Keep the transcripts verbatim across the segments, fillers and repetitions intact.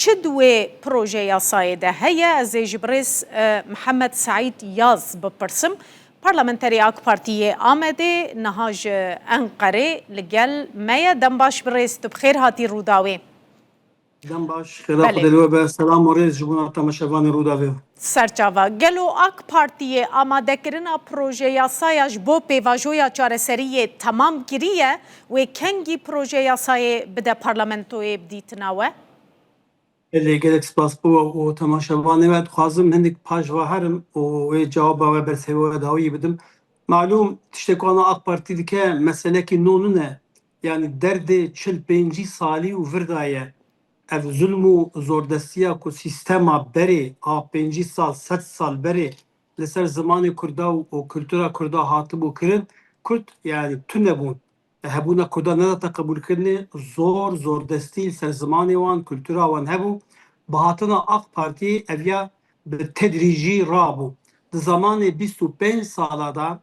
Çi di wê proje yasayê de heye? Ez ê ji birêz, e, Mihemed Seîd Yaz bipirsim. Parlamenterê AK Partî yê Amedê niha ji Enqerê li gel me ye. Dem baş birêz, tu bi xêr hatî Rûdawê. Dem baş, xêra Belê. Xwedê li we be, selam û rêz ji bona temaşevanê Rûdawê. Serçava. Gelo AK Partî yê amadekirina proje yasaya ji bo pêvajoya çareseriyê temam kiriye, wê kengî proje yasayê bide parlamentoyê bi dîtina we? Belê, gelek spas bo we û temaşevanê we. Dixwazim hindik paş ve herim û wê cewaba we, bersê we dawî bidim. Malûm, tiştê ku ana AK Partî dike meselekî nû nîne. Yanî derdê çil pêncî salî û vir de ye. Ev zulm û zordestiya ku sîstema berê a pêncî sal, sed sal berê li ser zimanê Kurda û, û kultura Kurda hatibû kirin, Kurd, yanî, tune bûn. Hebûna Kurda nedate qebûlkirinê, zor, zordestî li ser zimanê wan, kultura wan hebû. Bi hatina AK Partiyê ev ya bi tedrîcî rabû. Di zemanê bîst û pênc sala de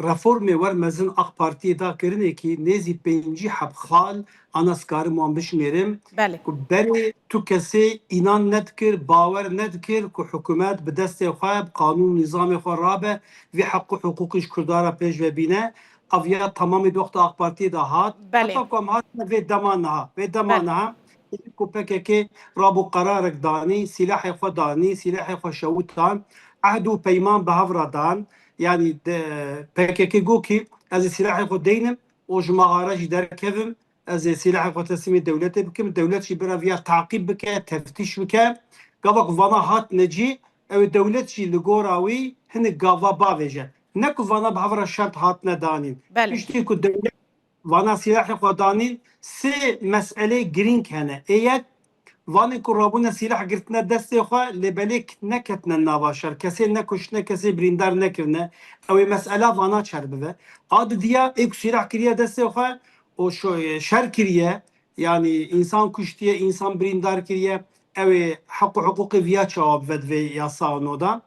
reformê wer mezin AK Partiyê da kirinê kî nêzî pêncî heb xal, ana ez karim wan bişmêrim, Belê. Ku berê tu kesê înan nedikir, bawer nedikir ku hikûmet bi destê xwe, bi qanûn û nîzamê xwe rabe, vî heq û hiqûqî ji Kurdan re pêş ve bîne. Ev ya temamê di wexta AK Partiyê de hat. Belê. Heta ku em hatine vê dema niha, vê dema Belê. niha, ku P K K rabû qerarek danî, sîlahê xwe danî, sîlahê xwe şewitan, ehd û peyman bi hev re dan. Yanî de, P K K got kî ez ê sîlahê xwe deynim û ji mexare jî derkevim, ez ê sîlahê xwe teslîmê dewletê bikim, dewlet jî bira viya taqîb bike, teftîş bike. Gava ku vana hatine cî, ew ê dewlet jî li gora wî hinek gava bavêje. Ne ku vana bi hev re şert hatine danîn. Belê. Piştî ku dewlet vana sîlahê xwe danîn, sê meselê girîng hene. Ê yek, vanê ku rabûne sîlah girtine destê xwe, lê belê k-, neketine nava şer. Kesê nekuştine, kesê birîndar nekirine. Ew ê mesela vana çer bibe. A didiya, ê ku sîlah kiriye destê xwe û şo-, şer kiriye, yanî însan kuştiye, însan birîndar kiriye, ew ê heq û hiqûqê viya çawa bive di vê yasa nû de.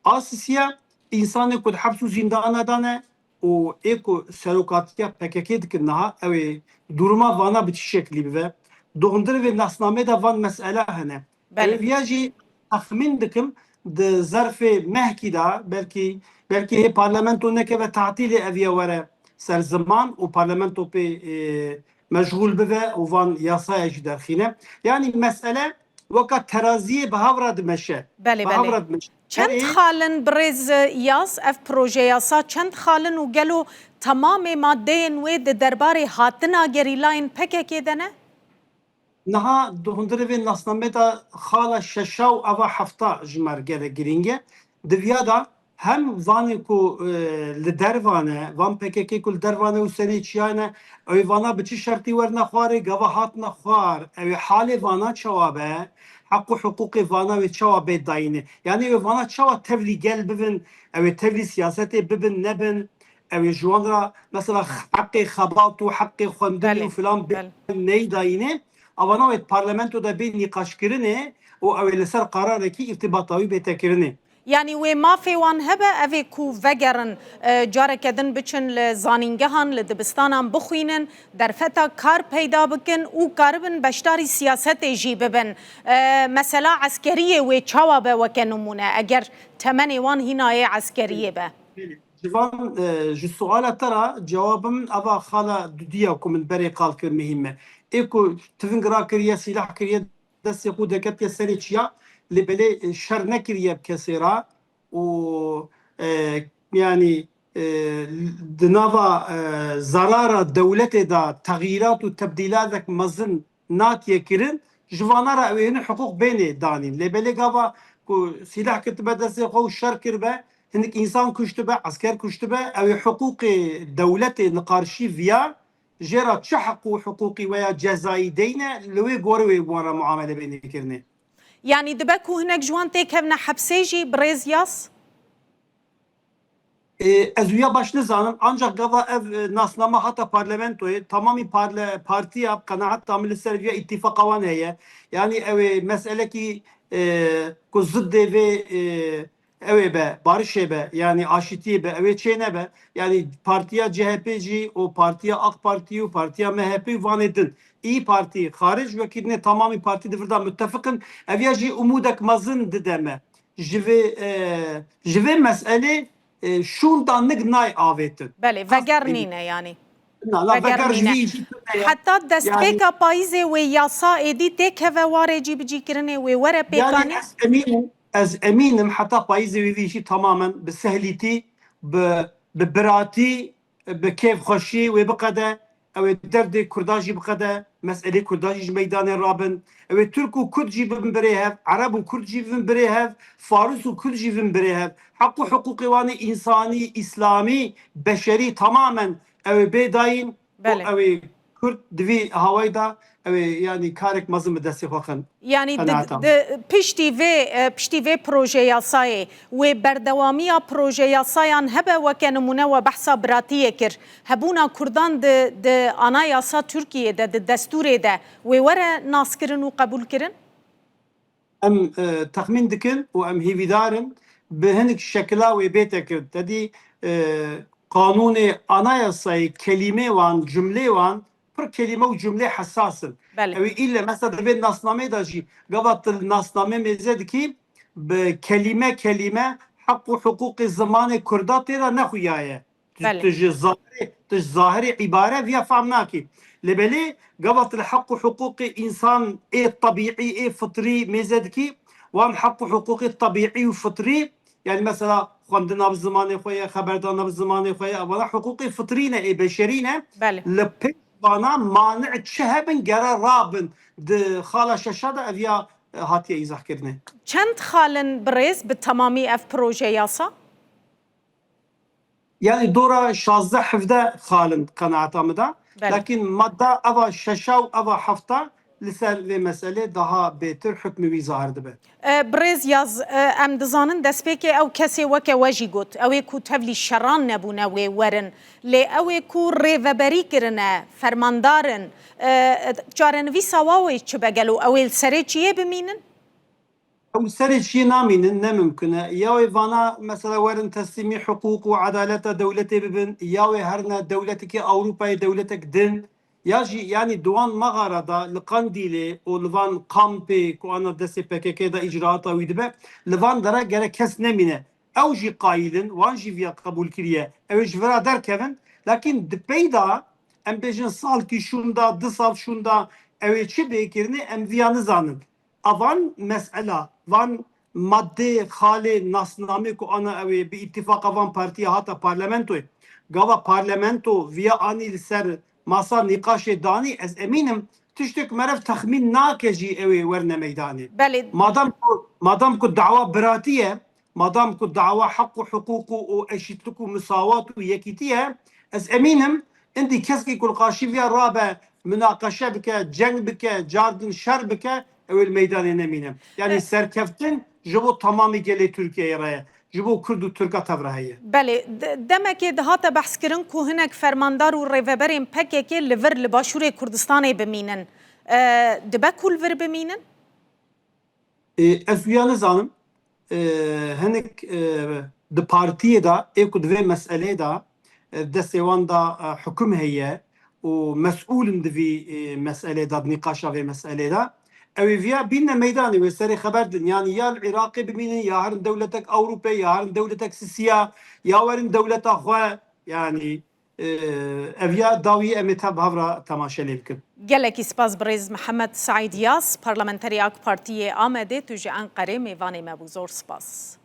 A sisiya, însanê ku di heps û zîndana de ne, û ê ku serokatiya P K K dikin niha, ew ê duruma vana bi çi şeklî bibe? Di hundirê vê nasnamê de van mesela hene. Belê. Ev ya jî texmîn dikim, di zerfê mehkî de belkî, belkî hê parlamento nekeve tatîlê, ev ya were ser ziman û parlamento pê, e, meşgûl bibe û van yasaya jî derxîne. Yanî mesele weka teraziyê bi hev re dimeşe. Belê, Bi hev belê. re dimeşe. Çend Erê, xal in birêz Yaz, ev proje yasa çend xal in û gelo temamê maddeyên wê di derbarê hatina gerîlayên P K K de ne? Niha di hundirê vê nasnamê de xala şeşa û eva hefta ji me re gelek girîng e. Di viya de hem vanê ku, e, li derva ne, van P K K ku li derva ne û serê çiya ne, ew ê vana bi çi şertî werine xwarê, gava hatine xwar, ew ê halê vana çawa be, heq û hiqûqê vana wê çawa bê dayînê. Yanî ew ê vana çawa tevlî gel bibin, ew ê tevlî siyasetê bibin nebin, ew ê ji wan re mesela heqê xebat û heqê xwendinê Belê, û filan bê belê. neyê dayînê. Avana wê parlamento de bê nîqaşkirinê û ew ê li ser qerarekî îrtîbata wî bête kirinê. Yanî wê mafê wan hebe, ev ê ku vegerin, e, careke din biçin li zanîngehan, li dibistanan bixwînin, derfeta kar peyda bikin û karibin beşdarî siyasetê jî bibin. E, mesela eskeriyê wê çawa be weke nimûne, eger temenê wan hîna yê eskeriyê be? Belê. Ji van, e, ji suala te re cewabim eva xala dudiya ku min berê qal kir mihîm e. Ê ku tiving rakiriye, sîlah kiriye, destê xwe deketiye serê çiya, lê belê, e, şer nekiriye bi kesê re û, e, yanî, e, di nava, e, zerara dewletê de texyîrat û tebdîlatek mezin natiye kirin, ji vana re ew ê hinek hiqûq bênê danîn. Lê belê gava ku sîleh ketibe destê xwe û şer kiribe, hinek însan kuştibe, esker kuştibe, ew ê hiqûqê dewletê li qarşî viya jê re çi heq û hiqûqî we ya cezayî deyne, li wê gorî wê bi wan re muamele bênê kirinê. Yanî dibe ku hinek ji wan têkevne hepsê jî, birêz Yaz? Ê, ez wîya baş nizanim, ancak gava ev, e, nasname hata parlamentoyê, tamamî parle-, partiya bi qenaeta min li ser vîya îtîfaqa wan heye. Yanî ew ê meselekî, e, ku ziddê vê, e, ew ê be, barişê be, yanî aşîtiyê be, ew ê çê nebe. Yanî partiya C H P jî û partiya AK Partî û partiya M H P û vanê din, İYİ Partî xaric wekî dinê tamamî partî di vir de muttefiq in. Ev ya jî umûdek mezin dide me. Ji vê, e, ji vê meselê, e, şûnda nig nayê avêtin. Belê, veger nîne yanî. Na, na, veger nîne. Heta destpêka payîzê wê yasa êdî têkeve warê cîbicîkirinê, wê were pêkanîn? Yanî ez emîn im, ez emîn im heta payîzê wê vî jî tamamen bi sehlîtî, bi, bi biratî, bi kêfxweşî wê biqede, ew ê derdê Kurda jî biqede, meselê Kurda jî ji meydanê rabin, ew ê Tirk û Kurd jî bibin birê hev, Ereb û Kurd jî bibin birê hev, Faris û Kurd jî bibin birê hev. Heq û hiqûqê wan ê însanî, îslamî, beşerî tamamen ew ê bê dayîn û ew ê Kurd di vî hawayî de ew ê, yanî karek mezin bi destê xwe xin. Yanî di, di, piştî vê, e, piştî vê proje yasayê wê berdewamiya proje yasayan hebe, weke nimûne we behsa biratiyê kir. Hebûna Kurdan di, di anayasa Tirkiyê de, di destûrê de wê were naskirin û qebûlkirin? Em, e, texmîn dikin û em hêvîdar in bi hinek şekila wê bête kirin. Te dî, e, qanûnê anayasayê kelîmê wan, cumlê wan pir kelîme û cumlê hesas in. Belê. Ew ê îlle mesela di vê nasnameyê de jî gava tu li nasnamê mêze dikî bi kelîme kelîme heq û hiqûqê zimanê Kurda tê de nexuyaye. Tu, Belê. tu ji zahirê, tu ji zahirê îbare viya fam nakî. Lê belê gava tu li heq û hiqûqê însan ê tebîî, ê fitrî mêze dikî, wan heq û hiqûqê tebîî û fitrî, yanî mesela xwendina bi zimanê xwe ye, xeberdana bi zimanê xwe ye, evana hiqûqê fitrî ne, ê beşerî ne. Belê. Li pêş vana mani çi hebin gere rabin. Di xala şeşa de ev ya, e, hatiye îzahkirinê. Çend xal in birêz bi temamî ev proje yasa? Yanî dora şazdeh hevdeh xal in qenaeta min de. Belê. Lakin madda eva şeşa û eva hefta li ser vê meselê daha bêtir hukmê wî zahir dibe. E, birêz Yaz, e, em dizanin destpêkê ew kesê weke we jî got, ew ê ku tevlî şeran nebûne wê werin. Lê ew ê ku rêveberî kirine, fermandar in, e, çarenivîsa wa wê çi be gelo? Ew ê li serê çiyê bimînin? Ew serê çiyê namînin, ne mimkun e. Ya wê vana mesela werin teslîmî hiqûq û edaleta dewletê bibin, ya wê herine dewletekî Ewropayê, dewletek din, ya jî yanî di wan mexara de li Qendîlê û li van kampê ku ana destê P K K de îcraata wî dibe, li van dera gerek kes nemîne. Ew jî qayîl in, wan jî viya qebûl kiriye. Ew ê ji vira derkevin. Lakin di pey de em bêjin salkî şûnda, du sal şûnda ew ê çi bê kirinê, em viya nizanin. A van mesela, van madeyê xalê nasnamê ku ana ew ê bi îtîfaqa van partiya hata parlamentoyê. Gava parlamento viya anî li ser masa nîqaşê danî, ez emîn im tiştek meriv texmîn nake jî ew ê werne meydanê. Belê. Madam ku, madam ku dawa biratî ye, madam ku dawa heq û hiqûq û, û eşîtlik û misawat û yekîtî ye, ez emîn im, indî keskî ku li qarşî viya rabe, minaqeşe bike, ceng bike, cardin şer bike, ew ê li meydanê nemîne. Yanî E- serkeftin ji bo tamamî gelê Tirkiyeyê re ye. Ji bo Kurd û Tirka tev re heye. Belê, de-, demekê dihate behskirin ku hinek fermandar û rêveberên P K K li vir li Başûrê Kurdistanê bimînin. E, dibe ku li vir bimînin? E, ez wiya nizanim. E, hinek, e, di partiyê de, ê ku di vê meselê de, e, destê wan de, e, hukum heye û mesûl in di vî, e, meselê de, di nîqaşa vê meselê de, ew ê viya bînne meydanê, wê serê xeber din, yanî ya li Iraqê bimînin, ya herin dewletek Ewropê, ya herin dewletek Sisiya, ya werin dewleta xwe, yanî, e, ev ya dawî em ê tev bi hev re temaşe lê bikin. Gelekî spas birêz Mihemed Seîd Yaz, parlamenterê AK Partiyê Amedê, tu ji Enqerê mêvanê me bû. Zor spas.